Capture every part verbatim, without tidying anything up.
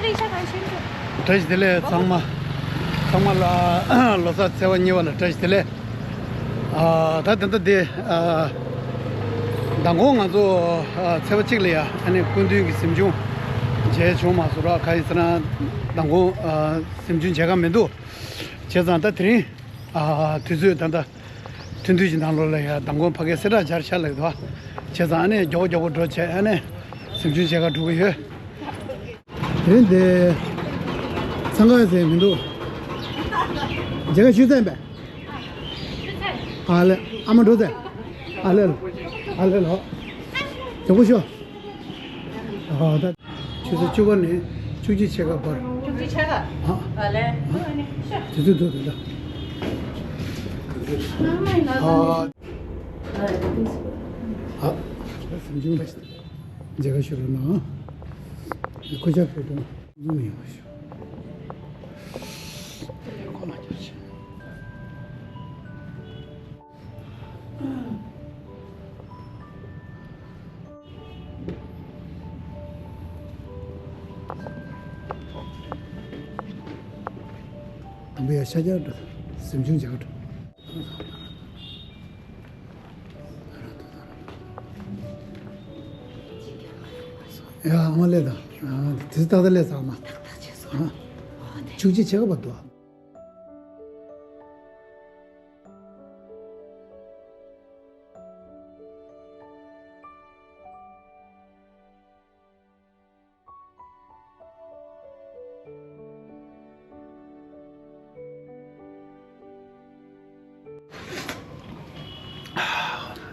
བཀྲ་ཤིས་བདེ་ལེགས་ཚང་མ། ཚང་མ་ལ་ལོ་གསར་ཚེས་པ་གཉིས་པ་ལ་བཀྲ་ཤིས་བདེ་ལེགས། ཨ། ད་ད་ལྟ་འདི། ཨ། མདང་དགོང་ང་ཚོ། ཨ། ཚེས་པ་གཅིག་ལ་ཡ་ཨ་ནི་སྐུ་མདུན་གྱི་གཟིམ་ཆུང་མཇལ་བྱུང་མ་སོང་ར། གང་ཡིན་ཟེར་ན་མདང་དགོང་། ཨ། གཟིམ་ཆུང་མཇལ་ཁ་མི་འདུག་བྱས་ཙང་ད་དེ་རིང་། ཨ། དུས་ཚོད་ད་ལྟ་ཐུང་ཐུང་ཞིག་ནང་ལོགས་ལ་ཡ་མདང་དགོང་ཕ་གིའི་གསལ་བསྒྲགས་སྦྱར་ཤག་ལབ་འདུག་བྱས་ཙང་ཨ་ནི་མགྱོགས་པོ་མགྱོགས་པོ་འགྲོ་བྱས་ཨ་ནི་གཟིམ་ཆུང་མཇལ་ཁ་འགྲོ་གི་ཡོད། དེ་རིང་འདི་འཚང་ཁ་ཟེར་མི་འདུག་མཇལ་ཁ་ཞུས་ཚར་པས། ཨ་ལེ། ཨ་མ་འགྲོ་ཚེ། ཨ་ལེ་ལོ། ཨ་ལེ་ལོ། མགྱོགས་པོ་ཤོག་ཨ། ད་ཆུ་ཚོད་བཅུ་པ་ནས་བཅུ་གཅིག་ཕྱེད་ཀ་བར། བཅུ་གཅིག་ཕྱེད་ཀ་ཨ། ཨ་ལེ། ཨ། དུས་ཚོད་འདུག་དེ་འདྲ། ཨ། ཨ། གཟིམ་ཆུང་ལ་མཇལ་ཁ་ཞུ་རོགས་གནང་། ཁོ་ཅག་བོད་དོན་ཉུང་ཡོང་བ་ཞུ། ཁོ་ན་རྒྱབ་ཆེ། དང་པོ་ཡ་ཤ་རྒྱག་འགྲོ། གཟིམ་ཆུང་རྒྱག་འགྲོ། ཡ་ཨ་མ་ལས་དང་། དེ་ཏག་ཏག་ལས་ཚང་མ། བཅུ་གཅིག་ཕྱེད་ཀ་བར་འདུག་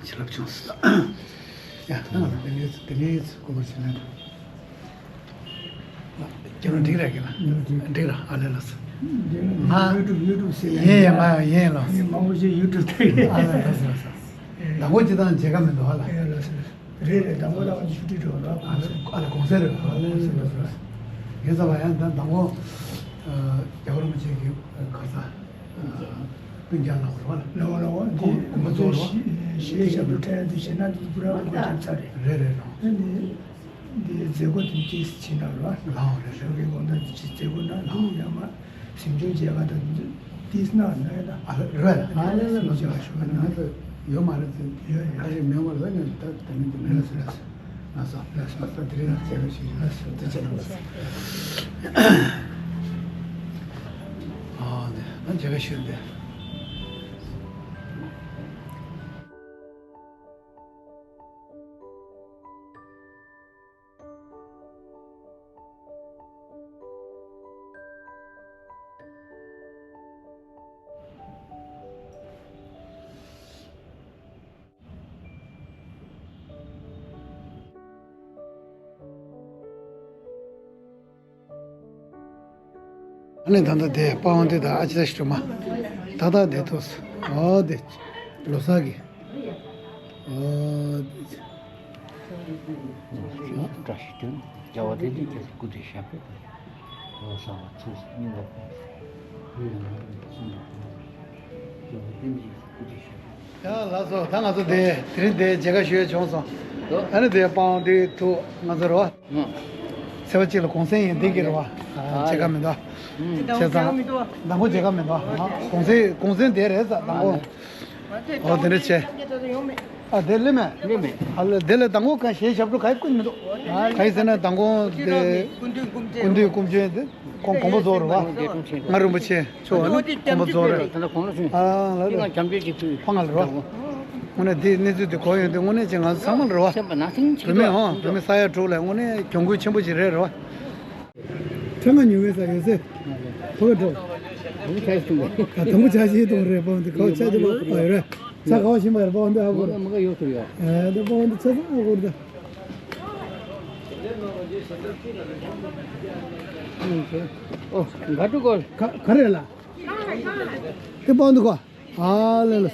བྱིན་རླབས་ཆུང་སོང་། ཡ། ད་ང་ཚོ་དེ་ནས་དེ་ནས་སྐུ་པར་བྱེད་ན། ཁྱེད་རང་འགྲིག་རེད་ཀྱི་ན། འགྲིག་ར། ཨ་ལེ་ལགས་སོ། ང་ཡུ་ཊུབ་ཡུ་ཊུབ་ཟེར་ཡིན་ཡིན། ང་ཡིན་ལགས་སོ། མི་མང་པོ་ཞིག་ཡུ་ཊུབ་ཐེག་ཨ་ལེ་ལགས་སོ་ལགས་སོ། ད་ཁོ་ཅི་དང་མཇལ་ཁ་མི་འདུག་ཨ་ལ། ཡ་ལགས་སོ། རེད་རེད། དང་པོ་དང་ཆུ་ཊི་འགྲོ་ལ། ཨ་ལེ་ཨ་ལེ་གོང་ས་རེད། ཨ་ལེ་ལགས་སོ་ལགས་སོ། ངས་བསམ་པ་ཡང་ད་དང་པོ་རྒྱལ་བ་རིན་པོ་ཆེ་གི་ག་ས། སྤུན་ཀྱག་ལགས་རེད་བ། ལགས་འོ་ལགས་འོ། འདི་དགོངས་པ་རྫོགས་རེད་བ། གཞས་ཞབས་བྲོ་འཁྲབ་ཡ་འདི་བྱས་ན་འདི་པུ་ར་སྒོ་རྒྱབ་ཚར་རེད། རེད་རེད་རེད། ཨ་ནི་འདི་མཛད་སྒོ་དེ་ཏིས་ཕྱིན་ན་རེད་བ། ལགས་འོ་རེད་རེད། ཞོགས་ཀའི་དགོང་དག་འདི་ཅིག་མཛད་སྒོ་གནང་འདུག་ཡ་མ་གཟིམ་ཆུང་མཇལ་ཁ་དང་ཏིས་གནང་ན་ཡ་ད། ཨ་རེད་རེད། ཨ་ལེ་ལེ་ལགས་སོ་ལགས་སོ། ང་ཚོ་ཡོད་མ་རེད་ཟེར། ཡོད་ཡོད། ཁ་ཤས་མེད་མ་རེད་ཟེར། ངས་ད་དེ་ནས་འདི་མེད་ལགས་སོ་ལགས་སོ། ལགས་སོ། ལགས་སོ། ད་དེ་རིང་ལ་མཇལ་ཁ་ཞུ་ཞུ། ལགས་སོ། ཐུགས་རྗེ་གནང་། ལགས་སོ། ཨ་ནི་ད་མཇལ་ཁ་ཞུ་འདི། ཨ་ནི་ད་ལྟ་དེ་པ་ཝང་དེ་དང་ཨ་ཅེ་ཤི་ཀྲུ་མ། ད་ལྟ་དེ་ཐུག་སོང་། ཨོ་དེ་ལོ་གསར་གི། ཨོ་དེ། བཀྲ་ཤིས་བདེ་ལེགས། རྒྱལ་བ་དེ་ལས་ཀྱི་སྐུ་དེ་ཞབས་པད་ལོ་གསར་བ་ཚོ་སྙིང་ལ་ཕན། བོད་ཡོངས་ལ་སུམ་རྟགས། རྒྱལ་བ་དེ་ལས་ཀྱི་སྐུ་དེ་ཞབས་པད། ཡ་ལགས་སོ། ད་ང་ཚོ་དེ་དེ་རིང་དེ་མཇལ་ཁ་ཞུ་ཡ་བྱུང་སོང་། ཨ་ནི་དེ་པ་ཝང་དེ་ཐུག་ང་ཚོ་རོ། ཚེས་པ་གཅིག་ལ་གུང་སེང་ཡིན་དེ་གི་རེད་བ། མཇལ་ཁ་མི་འདུག་བྱས་ཙང་མདང་དགོང་མཇལ་ཁ་མི་འདུག་གུང་སེང་གུང་སེང་དེ་རེད་ཙང་མདང་དགོང་། ཨོ་དེ་འདྲ་བྱས། ཨ་དེ་སླེབས་མེད། སླེབས་མེད། ཨ་ལ་དེ་ལ་མདང་དགོང་ག་གཞས་ཞབས་བྲོ་ག་ཡི་བསྐུར་མི་འདུག་ག་ཡི་ཟེར་ན་མདང་དགོང་དེ་སྐུ་མདུན་སྐུ་མཆེད་དེ་ཁོང་དགོངས་པ་རྫོགས་རེད་བ། ང་རིན་པོ་ཆེ་མཆོག་ཨ་ནི་དགོངས་པ་རྫོགས་རེད། ཨ་ལ་ལ་ཕ་ང་ལ་རོ། དངོས་གནས་དེ་གནས་ཚུལ་དེ་གོ་ཡོང་དུས་དངོས་གནས་ཅིག་ང་ཚོ་ཚང་མ་ལ་རོ། བོད་མི་ཧོ་བོད་མི་ས་ཡ་དྲུག་ལ་དངོས་གནས་གྱོང་གུད་ཆེན་པོ་ཞིག་རེད་རོ། ཁྲ་ང་ཉུང་བའི་ས་ཡོད་སེ། ཕོ་བ་འགྲོ། དང་པོ་ཆ་ཤས་གཏོང་རེད་པོ་འདི་ཁ་ཆ་ཅི་ལོ་ཡོད་རེད། ཆ་ག་བ་ཤིན་པ་རེད་པོ་འདི་ཧ་གོ་རེད། མ་ག་ཡོད་ཐུབ་ཡོད། ཨ་འདི་པོ་འདི་ཆ་ཚང་ཧ་གོ་རེད། ཨོ་ག་ཏུ་གོ། ག་ག་རེ་ལ། དེ་པོ་འདི་གོ། ཨ་ལེ་ལེ།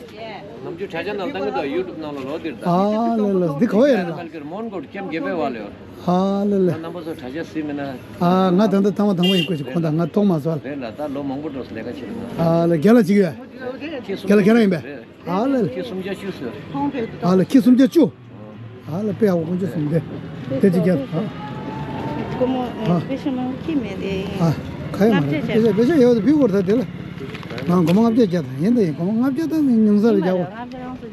ནམ་རྒྱུན་དྲ་རྒྱ་ནང་བཏང་གི་འདུག་ཡུ་ཊུབ་ནང་ལ་ལོག་དེར་ད། ཨ་ལེ་ལེ་འདི་ག་བ་ཡོད་རེད་ལ། མོན་གྷོ་ཀེམ་བརྒྱད་པའི་བར་ལ་ཡོད། ཨ་ལེ་ལེ། ང་རྣམ་པ་ཚོ་དྲ་རྒྱ་གཟིགས་མེད་ན། ཨ་ང་ད་ལྟ་ཐེངས་མ་དང་པོ་ཡིན་ཁོ་ཅིག་ཁོང་དང་ང་མཐོང་མ་སོང་། རེད་ལ་ད་ལོ་མང་པོ་འགྲོ་སོང་ལས་ཀ་བྱེད་རེད་ང་། ཨ་ལེ་རྒན་ལགས་ཅིག་ཡོད། ཁྱེད་རྒན་ལགས་ཁྱེད་རང་ཡིན་པས། རེད། ཨ་ལེ་ལེ། ཁྱེད་སུམ་བརྒྱ་བཅུ་ཟེར། ཨ་ལེ་ཁྱེད་སུམ་བརྒྱ་བཅུ། ཨ་ལ་དཔེ་ཡག་པོ་དཀོན་མཆོག་གསུམ་ལྡན། དེ་གཅིག་རྒྱབ་ཨ། སྒོར་མོ་ཨ། དཔེ་ཆ་མང་པོ་ཁྱེར་མེད་དེ། ཨ། ག་ཡ་མ་རེད། ལྔ་བརྒྱ་དཔེ་ཆ་དཔེ་ཆ་ཡོད་དེ་ཕུལ་དགོས་རེད་ད་དེ་ལ། ང་སྒོར་མོ་ལྔ་བརྒྱ་བརྒྱབ་དང་ཡིན་ད་ཡིན། སྒོར་མོ་ལྔ་བརྒྱ་དང་ཉུང་ས་ལ་རྒྱག་དགོས་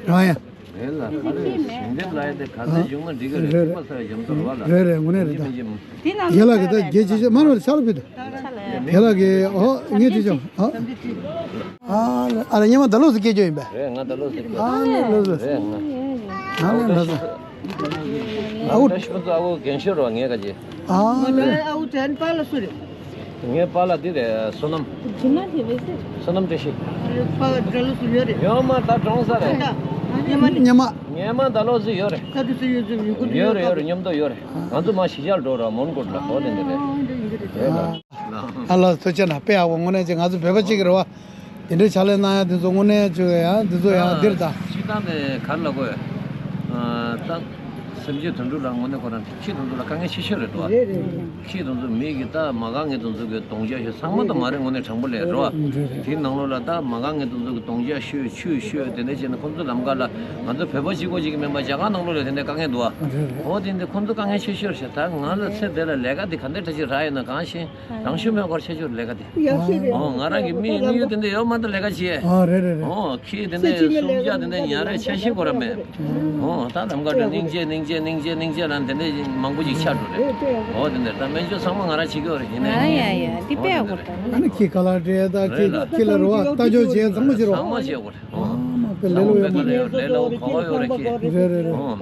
རང་ཡ། རེད་ལ། ག་རེ་ཞིང་འདེབས་ལ་ཡ་དེ་ག་ཚད་བྱུང་ན་འགྲིག་གི་རེད། ཐུག་པ་ས་ཡ་འཇམ་ཚོར་བ་ལ། རེད་རེད། དངོས་གནས་རེད་ད། མི་འཇིམ། དེ་ནང་རྒན་ལགས་ཀྱིས་ད་རྒྱལ་ཇེ་ཆེ་མ་རེད་ཤག་ལ་ཕུལ་དུ། རྒན་ལགས་ཀྱིས་ཨོ་ངས་དྲིས་བྱུང་ཨོ། ཨ་ལ་ཨ་ལ་སྙེ་མ་ད་ལོ་སུ་སྐྱེས་ཀྱོ་ཡིན་པས། རེད་ང་ད་ལོ་སུ་སྐྱེས། ཨ་ལ་ལོ་སུ། རེད་ང་། ཨ་ལ་ལོ་སུ། ཨ་ཨུ། ད་ཤི་ཕུ་ཚོ་ཨ་ཁུ་རྒན་ཤོས་རོ་ངས་ག་ཅི། ཨ་ལ། ཨ་ཨུ་དྲན་པ་ལ་སུ་རེད། ངའི་པཱ་ལགས་འདི་རེད། བསོད་ནམས། བསོད་ནམས་བཀྲ་ཤིས། ཡོད་མ་ད་གྲོངས་ས་རེད། སྙེ་མ། སྙེ་མ་ད་ལོ་ཟིག་ཡོད་རེད། ཡོད་རེད་ཡོད་རེད། མཉམ་དུ་ཡོད་རེད། ང་ཚོ་མ་གཞིས་ཆགས་འགྲོ་ར་མོན་གྷོ་ལ་གོ་དེ་འདི་རེད། ཨ་ལ་ཐུགས་རྗེ་གནང་། དཔེ་ཡག་པོ་དངོས་གནས་ཅིག་ང་ཚོ་བོད་པ་གཅིག་གི་རེད་བ། དེ་འདྲའི་ཕྱག་ལས་གནང་ཡ་དེ་ཚོ་དངོས་གནས་ཅིག་ཡང་དེ་ཚོ་ཡང་འདིར་ད། སྤྱིར་བཏང་ནས་ག་རེ་ལབ་དགོས། ད་སེམས་ཅན་དོན་གྲུབ་ལགས་དངོས་གནས་ཁོ་རང་ཁྱི་དེ་ཚོ་ལ་དཀའ་ངལ་ཆེ་ཤོས་རེད་དོ། ཁྱི་དེ་ཚོ་མི་གི་ད་མ་རྐང་ངེ་དེ་ཚོ་གི་གདོང་རྒྱག་ཤོས་ཚང་མ་ད་མ་རེད་དངོས་གནས་དྲང་པོ་ལས་རོ། དེའི་ནང་ལོགས་ལ་ད་མ་རྐང་ངེ་དེ་ཚོ་གི་གདོང་རྒྱག་ཤོས་ཆུ་ཤོས་དེ་འདྲ་བྱས་ན་ཁོ་ཚོ་ལམ་ཁ་ལ་ང་ཚོ་བོད་པ་གཅིག་པོ་གཅིག་གི་མིན་པ་རྒྱ་གར་ནང་ལོགས་ལ་དེ་འདྲ་དཀའ་ངལ་འདུག་ཨ། འོ་དེ་འདི་ཁོ་ཚོ་དཀའ་ངལ་ཆེ་ཤོས་རེད་ཤག་ད་ང་ལ་ཚེ་འདི་ལ་ལས་ཀ་འདི་ག་འདྲ་འདྲ་ཞིག་རག་ཡོད་ན་གང་ཤེས། རང་ཤུགས་མེད་པར་ཆེ་ཆུང་ལས་ཀ་འདི། ཨོ་ང་རང་གི་མི་གཡུ་དེ་འདྲ་ཡོད་མ་གཏོགས་ལས་ཀ་བྱེད། ཨ་རེད་རེད་རེད། ཨོ་ཁྱི་དེ་འདྲ་སུམ་བརྒྱ་དེ་འདྲ་ཉར་རེ་ཆ་ཤས་ཁོ་ར་མེད། ཨོ་ད་ལམ་ཁ་དུ་སྙིང་རྗེ་སྙིང་རྗེ་སྙིང་རྗེ་སྙིང་རྗེ་ལ་དེ་འདྲ་མང་པོ་ཞིག་ཆགས་འགྲོ་རེད། ཨོ་དེ་འདྲ་ད་སྨན་བཅོས་ཚང་མ་ང་རང་བྱེད་ཀྱི་ཡོད་རེད་ཡིན་ནའི། ཨ་ཡ་ཡ་འདི་དཔེ་ཡག་པོ་རེད། ཨ་ནི་ཁྱི་ཁ་ལག་སྤྲད་ད་ཁྱི་ཁྱི་ལ་རུ་བ་ལྟ་སྐྱོང་བྱེད་ཚང་མ་བྱེད་རོགས། ཚང་མ་བྱེད་དགོས་རེད། ཨོ་ལས་སླ་པོ་ཡོད་མ་རེད། ལས་སླ་པོ་གོ་བ་ཡོད་རེད་ཁྱི། རེད་རེད་རེད། ཨོ།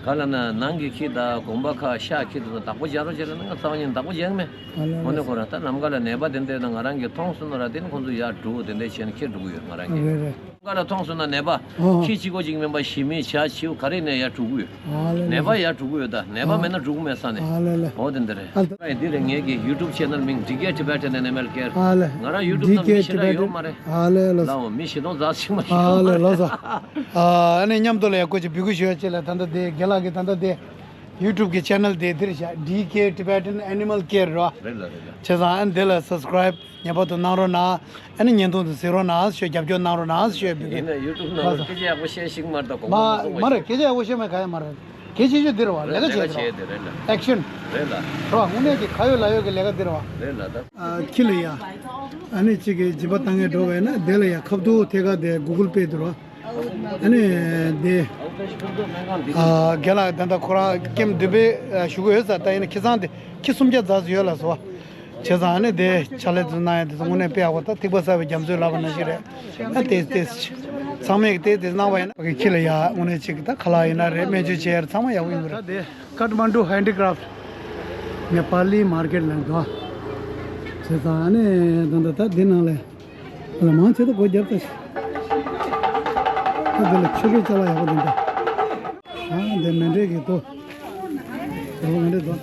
ག་ལ་ན་ནང་གི་ཁྱི་དང་དགོན་པ་ཁ་ཤག་ཁྱི་དེ་ཚོ་བདག་པོ་རྒྱག་རོགས་བྱེད་ལ་ན་ང་རྩ་བ་ཉིད་བདག་པོ་རྒྱག་མེད། ཨ་ལ་ལ། འོ་ནི་ཁོ་རང་ད་ལམ་ཁ་ལ་ནད་པ་དེ་འདྲ་ན་ང་རང་གིས་མཐོང་སོང་ན་ར་དེ་ནི་ཁོང་ཚོ་ཡར་འགྲོ་དེ་འདྲ་བྱས་ནས་ཁྱེར་འགྲོ་གི་ཡོད་ང་རང་གིས། རེད་རེད། ལམ་ཁ་ལ་མཐོང་སོང་ན་ནད་པ། ཨོ། ཁྱི་གཅིག་པོ་གཅིག་མིན་པ་ཞི་མི་བྱ་བྱིའུ་ག་རེ་ནས་ཡར་འགྲོ་གི་ཡོད། ཨ་ལ་ལ། ནད་པ་ཡར་འགྲོ་གི་ཡོད་ད་ནད་པ་ཨ། མེད་ན་འགྲོ་གི་མེད་ས་ནས། ཨ་ལ་ལ། འོ་དེ་འདྲ་རེད། ཨ་ལ། འདི་རེད་ངེད་ཀྱི་YouTube channel མིང་ཌི་ཀེ་Tibetan Animal Care། ཨ་ལ། ང་རང་YouTube ནང་མི་ཞེ་དྲག་ཡོད་མ་རེད། ཨ་ལ་ལ། ལའོ་མི་ཞེ་སྟོང་ཙག་ཞིག་མ་ཞིག་ཨ་ལ་ལ་ས། ཨ་ནི་མཉམ་དུ་ལ་ཡ་ཀོ་ཅི་བི་གུ་ཞུ་ཡ་ཅི་ལ་ད་ལྟ་དེ་རྒན་ལགས་ཀྱི་ད་ལྟ་དེ་YouTube གི་channel དེ་འདིར་བཞག་ཌི་ཀེ་Tibetan Animal Care རོ། རེད་ལ་རེད་ལ། བྱས་ཙང་ཨ་ནི་དེ་ལ་subscribe ངེས་པར་དུ་གནང་རོགས་གནང་། ཨ་ནི་བརྙན་ཐུང་དུ་གཟིགས་རོགས་གནང་ཞུ་རྒྱབ་སྐྱོར་གནང་རོགས་གནང་ཞུ་ཡ་བི་གུ། ཡིན་ན་YouTube ནང་ལ་སྐད་ཆ་ཡག་པོ་བཤད་ཤིག་མ་རེད་ད་གོང་མ་མ་རེད་སྐད་ཆ་ཡག་པོ་བཤད་མ་ག་ཡ་མ་རེད། གལ་ཆེ་ཤོས་འདི་རེད་བ། ལས་ཀ་བྱེད་འདི་རེད་བ། ལས་ཀ་བྱེད་འདི་རེད་ལ། Action རེད་ལ། རེད་བ། དངོས་གནས་ཀྱི་ཁ་ཡོད་ལག་ཡོད་ཀྱི་ལས་ཀ་འདི་རེད་བ། རེད་ལ་ད། ཨ་ཁྱི་ལ་ཡ། ཨ་ནི་གཅིག་གི་སྦྱིན་པ་བཏང་ངེས་འགྲོ་བས་ན་དེ་ལ་ཡ་ཁབ་ཏུ་ཐད་ཀ་དེ་Google Pay དུ་རོ། ཨ་ནི་དེ། ཨ་རྒན་ལགས་ད་ལྟ་ཁོ་རང་ཀེམ་བདུན་པའི་ཞུ་གི་ཡོད་ས་ད་ཡིན་ན་ཁྱི་ཚང་དེ་ཁྱི་སུམ་བརྒྱ་ཙམ་ཡོད་ལ་སོ། བྱས་ཙང་ཨ་ནི་དེ་ཕྱག་ལས་དེ་ཚོ་གནང་ཡ་དེ་ཚོ་དངོས་གནས་དཔེ་ཡག་པོ་ད་ཐིགས་པ་གསར་བའི་རྒྱ་མཚོའི་ལབ་པ་ནང་བཞིན་རེད། ཨ་དེ་དེ་ཚང་མས་དེ་དེ་གནང་བ་ཡིན་ན་ཕ་གི་ཁྱི་ལ་ཡ་དངོས་གནས་ཅིག་ད་ཁ་ལག་ཡིན་ན་རེད་སྨན་བཅོས་བྱས་ཡ་ཚང་མ་ཡག་པོ་ཡོང་གི་རེད། ད་དེ་ཀཊ་མན་ཌུ་ཧེན་ཌི་ཀ་རབ་ནེ་པ་ལི་མར་ཀེཊ་ལ་འདུག་བྱས་ཙང་ཨ་ནི་ད་ད་ད་དེ་ནང་ལས་ལ་མང་ཆེ་ད་སྒོ་རྒྱབ་ཚར་ཤག་ད་དེ་ལ་ཆོས་པའི་ཅ་ལག་ཡག་པོ་འདུག་ད། ཨ་དེ་མཎྜལ་གྱི་དོ། དེ་མཎྜལ་དོ།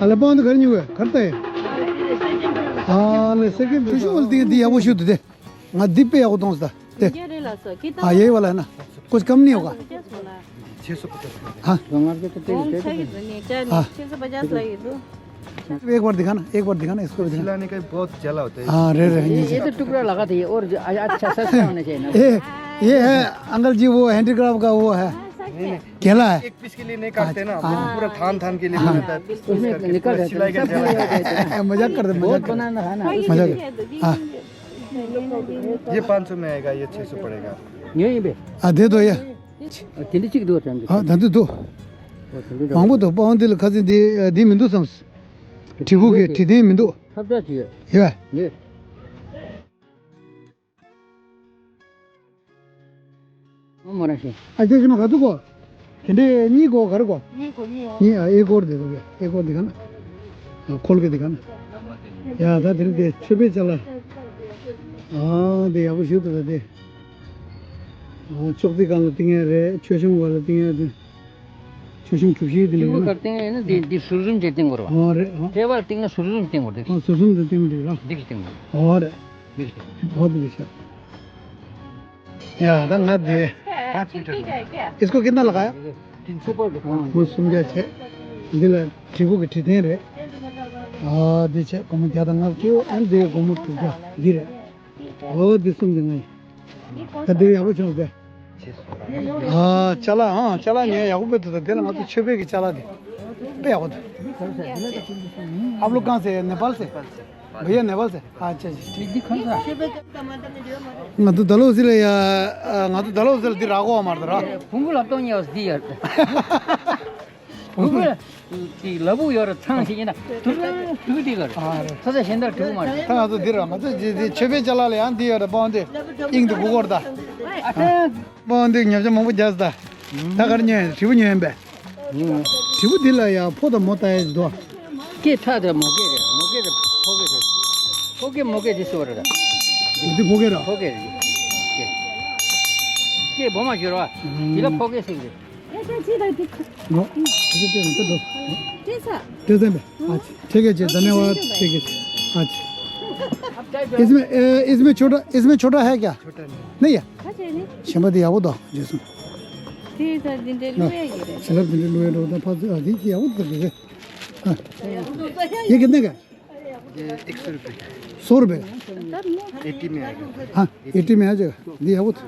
ཨ་ལེ་པང་དུ་གར་ཉུ་ག་གར་ཏེ། ཨ་ལེ་སེ་ཀེན་ཤུ་ཤུ་ཨོལ་ཏིང་འདི་ཡག་པོ་ཤུ་དུ་དེ། ང་འདི་དཔེ་ཡག་པོ་གཏོང་སྟ་དེ། ཨ་ཡེ་བ་ལ་ན། कुछ कम नहीं होगा? छः सौ पचास का। हाँ। छः सौ पचास का। हाँ। एक बार दिखाना, एक बार दिखाना, इसको भी दिखाना। सिलाने का बहुत जला होता है। हाँ, रे, रे, ये, ये तो टुकड़ा लगा था, ये और जो, अच्छा, सस्ता होना चाहिए ना। ये, ये है, अंकल जी, वो हैंडीक्राफ्ट का वो है। नहीं, नहीं। केला है। एक पीस के लिए नहीं काटते ना, हाँ। पूरा थान, थान के लिए बनाता है। उसमें निकल जाता है, सिलाई का जला है। मजाक कर दे, मजाक कर। बनाना है ना। मजाक। हाँ। ये पाँच सौ में आएगा, ये छः सौ पड़ेगा। यहीं पे। हाँ, दे दो ये। དེ་འདྲ་གཅིག་འདུག་དྲན་གི། ཨ་ད་འདི་འདུག་ཨོ་དེ་འདྲ་མང་པོ་འདུག་དཔའ་བོ་འདི་ལ་ཁ་སང་འདི་འདི་མི་འདུག་བསམ། དྲིལ་བུ་གི་དྲིལ་ལྡན་མི་འདུག་ཁྱབ་བསྒྲགས་ཅིག་ཡོད། ཡོད། ཡོད། ཨོ་མོ་ར་ཤི། ཨ་ཅེ་ཞི་མ་ག་ཚོད་གོ་དེ་འདྲའི་གཉིས་གོ་ག་རེ་གོ་གཉིས་གོ་གཉིས་ཡོད། གཉིས་ཨ་ཨེ་སྐོར་དེ་གོ་ཨེ་སྐོར་དེ་ག་ན། ཨ་ཁོལ་གི་དེ་ག་ན། ཡ་ད་དེ་རིང་དེ་མཆོད་པའི་ཅ་ལག་ཨ་དེ་ཡག་པོ་ཞིག་འདུག་ད་དེ། ཨ་ཅོག་ཙེ་སྒང་ལ་བཏིང་ཡ་རེད། མཆོད་བཤམས་སྒང་ལ་བཏིང་ཡ་དེ། ཆུ་ཤིང་གྲུ་བཞི་དེ་ཆུ་ནས་བུ་ཡིན་ན། གར་སྟེང་ཡིན་ན་འདི་འདི་ཟུར་གསུམ་ཅན་སྟེང་དགོས་རེད་བ། ཨོ་རེད། ཨོ། ཐེ་བར་སྟེང་ན་ཟུར་གསུམ་སྟེང་དགོས་རེད། ཨོ་ཟུར་གསུམ་དེ་སྟེང་དེ་ར། འདི་གི་སྟེང་དགོས། ཨོ་རེད། འདི་གི་སྟེང་དགོས། ཨོ་དེ་བྱ། ཡ་ད་ང་དེ། इसको कितना लगाया? वो समझा छे। འདི་ལ་དྲིལ་བུ་གི་དྲི་ལྡན་རེད། ཨ་འདི་བྱས་སྒོར་མོ་བརྒྱ་དང་ལྔ་བཅུ། ཨ་འདི་སྒོར་མོ་དྲུག་བརྒྱ་འདི་རེད། ཨོ་འདི་གསུམ་གྱི་ང་ཡིན། ད་འདི་ཡག་པོ་བྱུང་ཟེར། ཨ་ཅ་ལག་ཨང་ཅ་ལག་ཉོས་ཡག་པོ་དཔེ་འདུག་ད་འདི་ལ་ང་ཚོ་ཆོས་པའི་གི་ཅ་ལག་འདི་དཔེ་ཡག་པོ་འདུག आप लोग कहाँ से है? नेपाल से? भैया नेपाल से? अच्छा जी, ठीक। ང་ཚོ་ད་ལོ་ཟི་ལ་ཡ། ང་ཚོ་ད་ལོ་ཟི་ལ་འདི་རག་གོ་བ་མ་རེད་ར། བུང་བུ་ལབ་སྟོང་ཉེ་བ་འདི་ཡ། བུང་བུ་གི་ལ་བུ་ཡོད་ར་ཚང་ཞིག་ཡིན་ན་དུ་ར་དུ་འདི་གར་ཚ་ཚ་གཞན་དར་དུ་མ་རེད། ད་ང་ཚོ་འདི་ར་ང་ཚོ་འདི་འདི་ཆོས་པའི་ཅ་ལག་ལ་ཡང་འདི་ཡོད་ར། པང་འདི་དབྱིངས་དུ་གུ་གོར་ད། ཨ་ད། པང་འདི་ཉོ་ཆ་མང་པོ་རྒྱག་ད། ད་གར་ཉོས་དྲིལ་བུ་ཉོས་ཡིན་པས། དྲིལ་བུ་འདི་ལ་ཡང་ཕོ་དང་མོ་ལྟ་ཡ་ཞིག་འདུག་སྐེ་ཐག་དེ་མོ་སྐེ་རེད། མོ་སྐེ་དེ་ཕོ་སྐེ་རེད། ཕོ་སྐེ་མོ་སྐེ་དེ་སུ་རེད། འདི་ཕོ་སྐེ་ར། ཕོ་སྐེ་རེད། སྐེ་སྐེ་སྦོམ་མ་ཞིག་རེད་བ། འདི་ལ་ཕོ་སྐེ་ཟེར་གི་རེད། नो, ठीक है, ठीक है, ठीक है। टेसा। टेसा में। अच्छा, ठीक है जी, धन्यवाद। ठीक है जी। अच्छा। इसमें, ए, इसमें छोटा, इसमें छोटा है क्या? छोटा नहीं। नहीं है? अच्छा, नहीं। क्षमा दिया वो दो, जैसे। ठीक है, दिन दे ना, लुए ये रे। चलो, दिन दे लुए रो, तो पास अभी किया वो तो दे। हाँ। ये कितने का? ये एक सौ रुपये का। सौ रुपये का? एटी में आएगा। हाँ, एटी में आ जाएगा। दिया वो तो।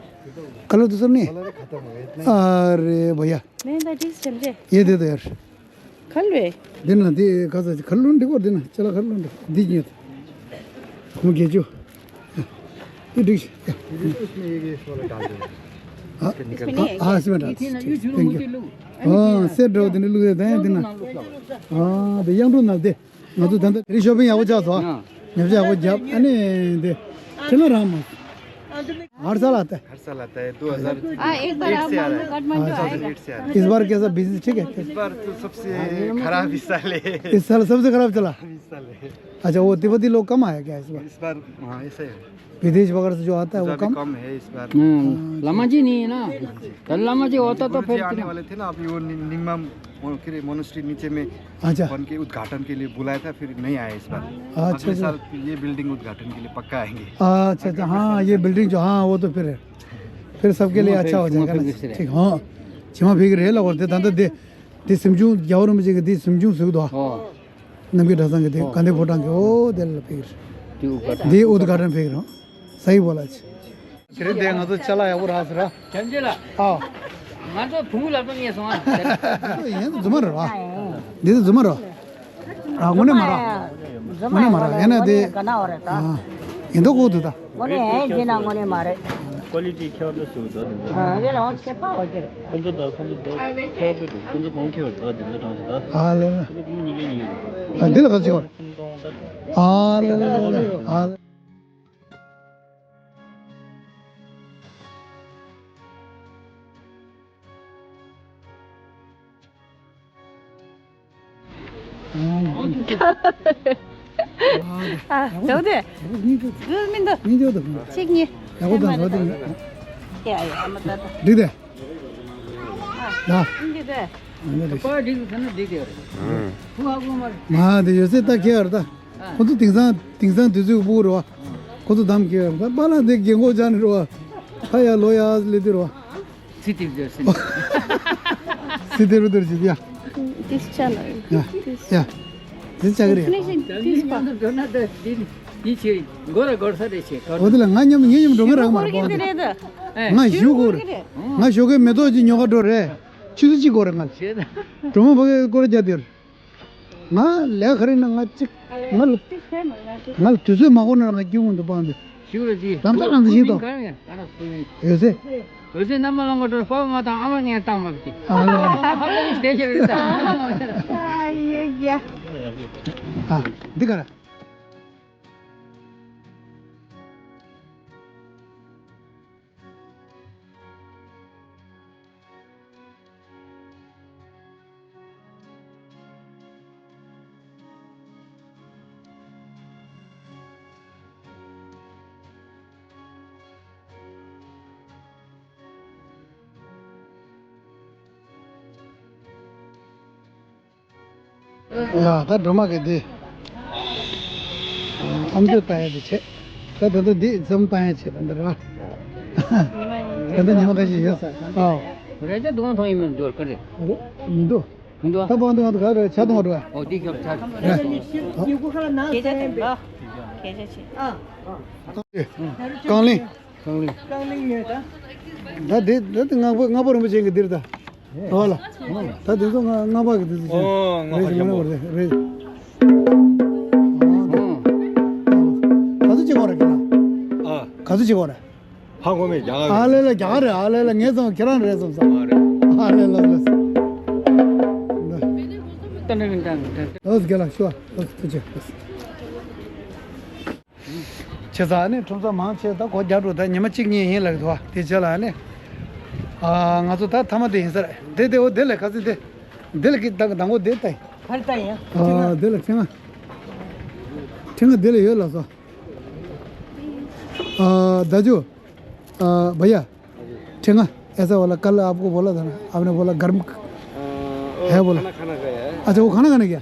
कलर दूसरा नहीं है? कलर खत्म हो गया, इतना ही। अरे भैया। नहीं, दैट इज चल रे। ये दे दो यार। खलवे। देना दे, काजा खलुंडे को देना, चला खलुंडे। दीजिए। मुझे जो। ये डिश। ये तो उसमें ये, ये वाला डाल दो। हाँ? इसमें नहीं है हाँ, क्या? इसमें डाल दो। ठीक, थैंक यू। हाँ, सेट रहो, देने लुए दें, देना। हाँ, दे, यंग ना दे। ང་ཚོ་ད་ལྟ་རི་ཤོ་པིང་ཡག་པོ་ཆགས་སོང་། ཨ། ཉམས་ཞིབ་ཡག་པོ་བརྒྱབ། ཨ་ནི་འདི་ཁྲི་ལ་རང་མ། हर साल आता है। हर साल आता है, दो हज़ार एक से आ रहा है। काठमांडू आएगा। इस बार कैसा बिजनेस ठीक है? इस बार तो सबसे खराब इस साल है। इस साल सबसे खराब चला। इस साल है। अच्छा, वो तिब्बती लोग कम आया क्या इस बार? इस बार हाँ, ऐसा ही है। विदेश वगैरह से जो आता है वो कम? कम है इस बार। हाँ, लामा जी नहीं है ना। कल लामा जी होता तो गुरु जी फिर आने वाले थे ना, अभी वो नि-, निम्मा, वो, के अरे, मोनेस्ट्री नीचे में अच्छा। बन के उद्घाटन के लिए बुलाया था, फिर नहीं आया इस बार। अच्छा, अगले अच्छा। साल ये बिल्डिंग उद्घाटन के लिए पक्का आएंगे। अच्छा, अच्छा, अगले हाँ, साल ये बिल्डिंग जो, हाँ, वो तो फिर, फिर सबके लिए अच्छा हो जाएगा ना। ठीक, हाँ। छिमा फिक्र है लगोर दे, दंद दे, दे सिमजू, जाओ ना मुझे, दे सिमजू सुख दो। ནམ་མཁའི་གྲྭ་ཚང་གི་དེ་དགའ་ལྡན་ཕོ་བྲང་གི་ཨོ་དེ་ལ་ཕེབས་རེད། དེ་ཨུ་དགའ་ལྡན་ཕེབས་རོགས། སའི་བོ་ལ་ཆེ། དེ་རིང་དེ་ང་ཚོ་ཅ་ལག་ཡག་པོ་རག་ཟེར་ར། བྱམས་ཆེན་ལགས། ཨ། ང་ཚོ་བུ་མོ་ལབ་སྟངས་ངས་སོང་ཨ། ཡིན་རྫུན་མ་རེད་བ། འདི་ཚོ་རྫུན་མ་རེད་བ། ཨ་དངོས་གནས་མ་རེད། དངོས་གནས་མ་རེད་ཡིན་ན་དེ། ཨ། ཡིན་མདོག་ཁུག་འདུག་ད། དངོས་གནས་ཡིན་ན་དངོས་གནས་མ་རེད། ཀོ་ལི་ཊི་ཁྱད་པར་ཚོ་ཟེར་བ་འདི་འདྲ་དྲང་ཞིག་ད། ཁོང་ཚོ་དང་ཁོང་ཚོ་འདི་ཁྱད་པར་འདུག་ཁོང་ཚོ་གོང་ཁེ་བར་འདུག་འདི་འདྲ་དྲང་ཞིག་ད། ཨ་ལེ། ཁོང་ཚོ་གཉིས་ཀའི་གཉིས་རེད། ཨ་འདི་ལ་ག་ཚོད་ཡོད། ཨ་ལེ་ལེ་ལེ་ལེ། ཨ་ལེ། ཨ། ཨ། ཡག་པོ་འདུག་ཨ། ཡག་པོ་འདུག་མི་འདུག་མི་འདུག་གཅིག་གཉིས། ཡག་པོ་འདུག་ཡག་པོ་འདུག་ཡ་ཡ་ཨ་མ་ད་ད། འགྲིག་དེ། ཨ། ད། འདི་དེ། ཨ་འདི་རེད། པ་འགྲིག་ཟེར་ན་འགྲིག་དེ་རེད། ཧུ་ཧ་གོ་མ་རེད། མ་དེ་ཡོད་ཚད་ད་ཁྱེད་ཨར་ད། ཁོ་ཚོ་དེང་སང་དེང་སང་དུས་ཚོད་སྤུ་གུ་རེད་བ། ཁོ་ཚོ་གདམ་ཁྱེད་ཨར་ད་པ་ལ་དེ་རྒན་གོག་ཅག་ནི་རེད་བ། ད་ཡ་ལོ་ཡ་ལེ་དེ་རེད་བ། ཚིག་དེ་བརྗོད་ཟིན། ཚིག་དེ་རུ་དེར་བྱེད་ཡ། This channel. ཡ། This. ཡ། དེ་ཆགས་ཀྱི་རེད། Definition, this part. འགྲོ་ན་ད་འདི་འདི་ཆེ་མགོ་ར་སྒོར་ས་རེ་ཆེ་གོ། འོ་དེ་ལ་ང་མཉམ་ངེད་མཉམ་འགྲོ་ངེས་རག་མ་རེད་པོ་འདི། ང་ཞུ་དགོས་རེད། ང་ཞོགས་ཀའི་མེ་ཏོག་ཅིག་ཉོ་ག་འགྲོ་རེད། ཆུ་ཚོད་གཅིག་དགོས་རེད་ང་ལ། འགྲོ་མ་ཕ་གི་སྐོར་རྒྱག་དེར། ང་ལས་ཁ་རིང་ན་ང་གཅིག་ང་ལ་ང་ལ་དུས་ཚོད་མ་འགོར་ན་ང་སྐྱིད་འོང་དུ་པང་དུ། ཞུ་ར་ཅི། ལམ་སང་ལམ་སང་ཤེས་ཏོ། ཡོད་ཟེ། འོད་ཟེར་རྣམ་པ་ལོང་ག་འགྲོ་ཕ་མ་དང་ཨ་མ་ངས་བཏང་བ་ཅི། ཨ་ལ། ཕ་མ་ངས་བསྡད་ཤེས་རེད་ད། ཨ་འདི་ག་ར། ཡ་ད་སྒྲོལ་མ་གི་འདི། ཨམ་ཅོག་བཏང་ཡ་དེ་བྱས། ད་ད་ལྟ་འདི་འཛོམས་བཏང་ཡ་བྱས་ད་འདི་ར། ད་ལྟ་ཉི་མ་ཁ་ཤས་ཡོད་ས། ཨའོ། རེ་ཅ་དུང་ཐོང་ཡིན་མི་འདུག་ག་རེ། མི་འདུག་མི་འདུག་ད་པང་དུང་ང་ད་ག་རེ་ཆ་དུང་ར། ཨོ་འདི་ཁྱབ་ཆ། རེད། སྐད་ཆ་དང་ག་སྐད་ཆ་བྱེད། རྐང་གླིང་། རྐང་གླིང་། རྐང་གླིང་ཡོད་ད། ད་འདི་ད་འདི་ལྔ་པ་ལྔ་པ་རིན་པོ་ཆེ་གི་འདིར་ད། ཨོ་ལ། ད་དེ་ཚོ་ང་ལྔ་པ་གི་དེ་ཚོ་ཨོ་ལྔ་པ་རེད་ཞིག་ཞིག་མ་རེད་པ་རེད་རེད། ཨོ་ད། ཨོ། ག་ཚོད་ཅིག་གོ་ར་ཁྱེད་རང་། ཨ། ག་ཚོད་ཅིག་གོ་ར། ཧ་གོ་མེད་རྒྱ་གར་ཨ་ལེ་ལ་རྒྱ་གར་རེད། ཨ་ལེ་ལ་ངས་ཚང་ཁྱེད་རང་རེད་བསམ་ས། ཨ་རེད། ཨ་ལེ་ལ་ལ། ཏན་ཏན་ཏན་ཏན། ལོས་དགེ་ལ་ཤོ་ལོས་ཐུགས་རྗེ་ཆེ། བྱས་ཙང་ཨ་ནི་ཁྲོམ་ཚོགས་མང་ཆེ་ད་སྒོ་རྒྱག་འགྲོ། ད་ཉི་མ་གཅིག་གཉིས་ཡིན་ལབ་འདུག་དེ་རྗེས་ལ་ཨ་ནི། ཨ་ང་ཚོ་ད་མཐའ་མ་དེ་ཡིན་ས་རེད། དེ་དེ་འོ་དེ་ལས་ག་ཚོད་དེ། དེ་ལས་ཀྱི་ད་དང་པོ་དེ་ད་ཡིན། ག་རེ་ད་ཡིན། ཨ་དེ་ལ་ཁྲེང་ང་། ཁྲེང་ང་དེ་ལ་ཡོད་ལགས་སོ། ཨ་ད་ཇུ། ཨ་བ་ཡ། ཁྲེང་ང་ऐसा वाला कल आपको बोला था ना, आपने बोला गर्म है बोला। अच्छा, वो खाना खाने गया।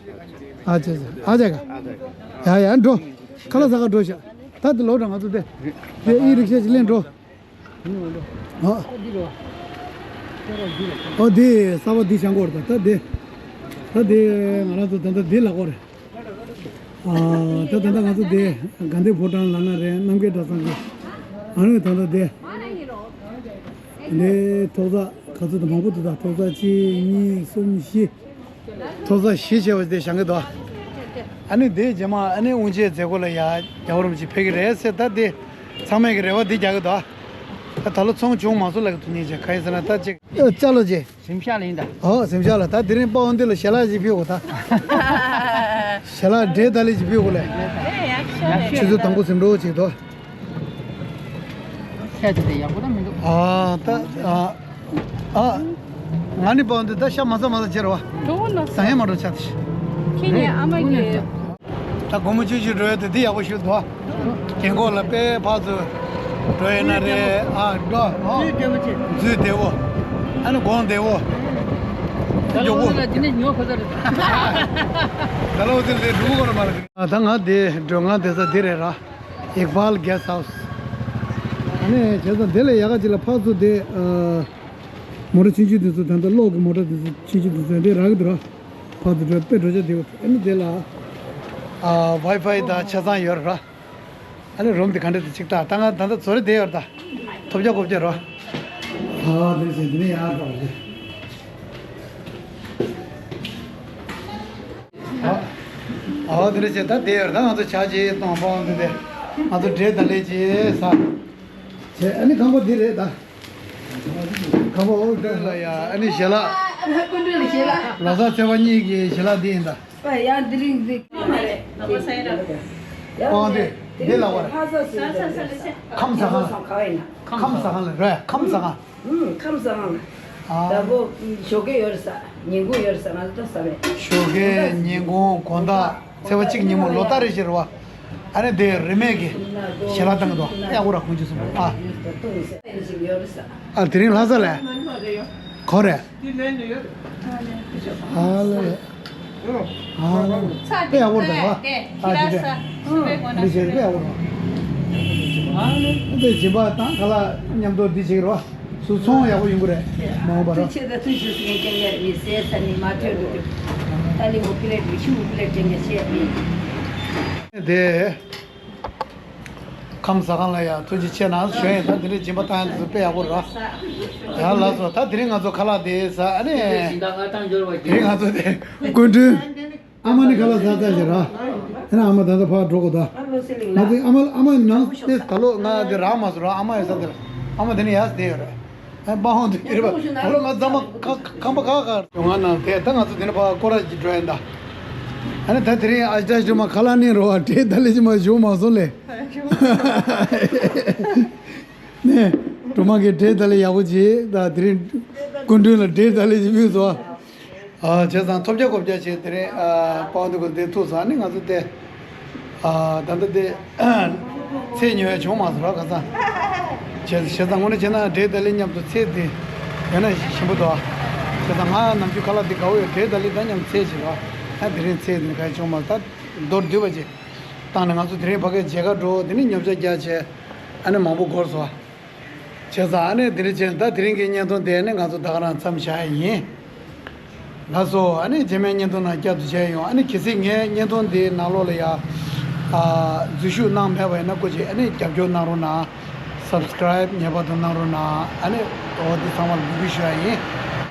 अच्छा, अच्छा, आ जाएगा। या, या, འགྲོ། ཁ་ལག་ཟ་ག་འགྲོ་ཤག་ད་དེ་ལོ་གྲངས་ང་ཚོ་དེ། དེ་ཨི་རིག་ཤ་ཅིག་ལེན་འགྲོ། ཨ། ཨོ་དེ་གསར་པ་འདི་བཞེངས་གོ་རེད་ད། ད་དེ། ད་དེ་ང་རང་ཚོ་ད་ལྟ་དེ་ལ་གོ་རེད། ཨ། ད་ད་ལྟ་ང་ཚོ་དེ་དགའ་ལྡན་ཕོ་བྲང་ལབ་ན་རེད། རྣམ་རྒྱལ་གྲྭ་ཚང་གི། ཨ་ནི་ད་ལྟ་དེ། དེ་ཐོག་ས་ག་ཚོད་དུ་མང་པོ་འདུག་ད་ཐོག་ས་གཅིག་གཉིས་གསུམ་བཞི། ཐོག་ས་བཞི་བྱས་པ་དེ་བཞེངས་གི་འདུག་ཨ་ནི་དེའི་རྗེས་མ་ཨ་ནི་དབུ་འབྱེད་མཛད་སྒོ་ལ་ཡ་རྒྱལ་བ་རིན་པོ་ཆེ་ཕེབས་ཀྱི་རེད་ཟེར། ད་དེ་ཚང་མས་ཀྱི་རེ་བ་དེ་རྒྱག་གི་འདུག་ད་ད་ལོ་ཚོང་བྱུང་མ་སོང་ལབ་ཀྱི་འདུག་ཉིན་བྱས་ག་ཡིན་ཟེར་ན་ད་ཅིག་ཨ་ཅག་ལོ་རྗེ། གཟིམ་ཤག་ལ་ཡིན་ད། ཨོ་གཟིམ་ཤག་ལ། ད་དེ་རིང་དཔའ་བོ་འདི་ལ་ཞལ་ལག་ཅིག་ཕུལ་དགོས་ད། ཞལ་ལག་འབྲས་དང་ལེན་ཅིག་ཕུལ་དགོས་ལེ། ཆུ་ཚོད་དང་པོ་གཟིམ་འགྲོ་ཅིག་དོ། ཁྱད་དེ་ཡག་པོ་ད་མི་འདུག་ཨ་ད་ཨ་ཨ། ང་ནི་དཔའ་བོ་འདི་ད་ཤ་མ་ཟ་མ་ཟ་བྱེད་རོ། འགྲོ་བོ་ནོ། ཟ་ཡང་མ་འགྲོ་ཆ་དེ། ཁྱེད་ནི་ཨ་མ་གི། ད་སྒོར་མོ་བཅུ་བཅུ་འགྲོ་ཡ་དེ་འདི་ཡག་པོ་ཞིག་འདུག་རྒན་གོག་ལ་དཔེ་ཕར་ཚུར་འགྲོ་ཡོད་ན་རེད། ཨ་འགྲོ་ཨོ། འཛུལ་བདེ་བོ། ཨ་ནི་དགོང་བདེ་བོ། ད་ལོ་འོ་ན་འདི་ནས་ཉོ་ཁ་ཚར་རེད། ད་ལོ་འོ་དེ་ལས་འགྲོ་གོ་ར་མ་རེད། ད་ང་དེ་འགྲོ་ང་དེ་ས་འདི་རེད་ར། ཨིག་བལ་གེ་སི་ཧའུ་སི། ཨ་ནི་བྱས་ཙང་དེ་ལས་ཡག་ག་ཅིག་ལ་ཕར་ཚུར་དེ། མོ་ཊ་ཆུང་ཆུང་དེ་ཚོ་ད་ལྟ་གློག་གི་མོ་ཊ་དེ་ཚོ་ཆུང་ཆུང་དེ་ཚོ་འདི་རག་གི་འདུག་ར། ཕར་དུ་འགྲོ་དཔེ་འགྲོ་ཆ་དེ་བ་ཨ་ནི་དེ་ལ། ཨ་ཝའི་ཕའི་དང་ཆ་ཚང་ཡོད་ར། ཨ་ནི་རུམ་དེ་ག་འདྲ་དེ་ཅིག་ལྟ་ད་ང་ད་ལྟ་ཚོ་རེ་བསྡད་ཡོད་ར་ད། ཐོབ་རྒྱ་གོ་བརྒྱ་ར། ཨ་དེ་ཚོ་འདི་ནས་ཡར་འགྲོ་བ་རེད། ཨ་ཨ་དེ་འདྲ་བྱས་ད་བསྡད་ཡོད་ར་ད། ང་ཚོ་ཇ་ཅིག་བཏུང་བ་འདི་དེ་ང་ཚོ་འབྲས་དང་ལེན་ཅིག་ཟ། བྱས་ཨ་ནི་ཁང་པ་འདི་རེད་ད། ཁམས་པ་འོ་འདི་ལ་ཡ་ཨ་ནི་ཞལ་ལག་སྐུ་མདུན་ལ་ཞལ་ལག་ལོ་གསར་ཚེས་པ་གཉིས་ཀྱི་ཞལ་ལག་འདི་ཡིན་ད། ཨ་ཡ་འདི་རིང་འདི་ཁམས་པ་རེད། ཁམས་པ་ས་ཡ་ར། ཨོ་འདི་འདི་ལ་བ་རེད། ཁམས་ཟ་ཁང་། ཁམས་ཟ་ཁང་ལ་རེད། ཁམས་ཟ་ཁང་། ཁམས་ཟ་ཁང་ལ། ཨ། ད་གོ་ཞོགས་ཀས་ཡོད་རེད་ས། ཉིན་གུང་ཡོད་རེད་ས། ང་ཚོ་ད་ཟ་མེད། ཞོགས་ཀས་ཉིན་གུང་དགོང་དག་ཚེས་པ་གཅིག་ཉིན་མོ་ལོ་ལྟར་རེ་བཞིན་རེད་བ། ཨ་ནི་དེ་རིན་མེད་ཀྱི་ཞལ་ལག་བཏང་གི་འདུག་ཡག་པོ་ར་ཁོང་ཚོས་གསུངས་པ། ཨ། ཨ་དེ་རིང་ལྷ་ས་ལ། ག་རེ། ཨ་ལེ། ཨ་ལེ། དཔེ་ཡག་པོ་རེད་བ། ཨ་དེ་དེ། འདི་བྱས་དཔེ་ཡག་པོ་རེད། ཨ་ལེ། དེ་སྦྱིན་པ་དང་ཁ་ལག་མཉམ་དུ་འདི་བྱེད་ཀྱི་རེད་བ། སུ་ཚོང་ཡག་པོ་ཡོང་གི་རེད། མ་འོངས་པར། ཐུགས་ཆེ་དང་ཐུགས་ཆེ་ཟེར་མཁན་ཀྱང་ཡར་མི་ཟས་ས་ནི་མ་ཐོན་འགྲོ་དུས། ཏཱ་ལི་འོ་པི་ལེ་ཊི་ཤུ་པི་ལེ་ཊི་ཅན་གྱི་ཆེ་མི། དེ། ཁམས་ཟ་ཁང་ལ་ཡང་ཐུགས་རྗེ་ཆེ་གནང་ཞུ་ཡིན། ད་འདི་འདྲའི་སྦྱིན་པ་བཏང་ཡ་འདི་ཚོ་དཔེ་ཡག་པོ་རེད། ཡང་ལགས་སོ། ད་དེ་རིང་ང་ཚོ་ཁ་ལག་དེ་ཟ་ཨ་ནི། དེ་རིང་ང་ཚོ་དེ་སྐུ་མགྲོན། ཨ་མ་ནི་ཁ་ལག་ཟ་ཟ་ཞེས་ར། ཨ་ནི་ཨ་མ་ད་ལྟ་ཕར་འགྲོ་གོ་ད། ང་ཚོའི་ཨ་མ་ཨ་མ་ནང་དེ་ད་ལོ་ང་དེ་རག་མ་སོང་ར། ཨ་མ་ཡོད་ས་དེར་ཨ་མ་དེ་ནི་ཡར་བསྡད་ཡོད་རེད། ཨ་པང་དུ་ཡོད་རེད་པ། ད་ལོ་ང་རྫ་མ་ཁ་ཁམས་པ་ཁ་ཁ་ཡོང་ང་ནང་དེ་ད་ང་ཚོ་དེ་ནི་ཕར་སྐོར་ར་ཅིག་འགྲོ་ཡིན་ད། ཨ་ནི་ད་དེ་རིང་ཨ་ཅག་ཞུ་མ་ཁ་ལག་ནི་རོ་བ་འབྲས་ད་ལེ་ཅི་མ་བཞུགས་མ་སོང་ལེ། ནས་སྒྲོལ་མ་གི་འབྲས་ད་ལེ་ཡག་པོ་བྱེད་ད། དེ་རིང་སྐུ་མགྲོན་ལ་འབྲས་ད་ལེ་ཅི་ཕུལ་སོང་། ཨ་བྱས་ཙང་ཐོབ་རྒྱ་གོ་རྒྱ་བྱས་དེ་རིང་ཨ་པང་དུ་གོ་དེ་ཐུག་སོང་། ཨ་ནི་ང་ཚོ་དེ་ཨ་ད་ལྟ་དེ་ཚལ་ཉོ་ཡ་བྱུང་མ་སོང་ར། ཁ་སང་བྱས་བྱས་ཙང་དངོས་གནས་བྱས་ན་འབྲས་ད་ལེ་མཉམ་དུ་ཚལ་དེ་ཡོད་ན་ཞིམ་པོ་འདུག་ཨ། བྱས་ཙང་ང་ནམ་རྒྱུན་ཁ་ལག་དེ་དགའ་བོ་ཡོད། འབྲས་ད་ལེ་ད་མཉམ་ཚལ་བྱེད་རོགས། ཡང་དེ་རིང་ཚེས་དེ་ནི་ག་ཡེ་བྱུང་མ་རེད། ད་མདོར་བསྡུས་པ་ཅིག་བཏང་ནས་ང་ཚོ་དེ་རིང་ཕ་གིར་མཇལ་ཁ་འགྲོ། དེ་ནི་ཉོ་ཆ་རྒྱག་བྱས་ཨ་ནི་མང་པོ་འགོར་སོང་བ། བྱས་ཙང་ཨ་ནི་དེ་རིང་བྱས་ད་དེ་རིང་གི་བརྙན་ཐུང་དེ་ནི་ང་ཚོ་ད་ག་རང་མཚམས་བཞག་ཡ་ཡིན། ལགས་སོ། ཨ་ནི་རྗེས་མའི་བརྙན་ཐུང་ནང་བསྐྱར་དུ་མཇལ་ཡོང་། ཨ་ནི་གལ་སྲིད་ངའི་བརྙན་ཐུང་འདིའི་ནང་ལོགས་ལ་ཡ། ཨ། འཛུལ་ཞུགས་གནང་མེད་པ་ཡིན་ན་སྐུ་མཁྱེན་ཨ་ནི་རྒྱབ་སྐྱོར་གནང་རོགས་གནང་། སབ་སི་ཀ་རེབ་ངེས་པར་དུ་གནང་རོགས་གནང་། ཨ་ནི་འོ་འདི་ཚང་མ་ལ་འབོད་སྐུལ་ཞུ་ཡ་ཡིན།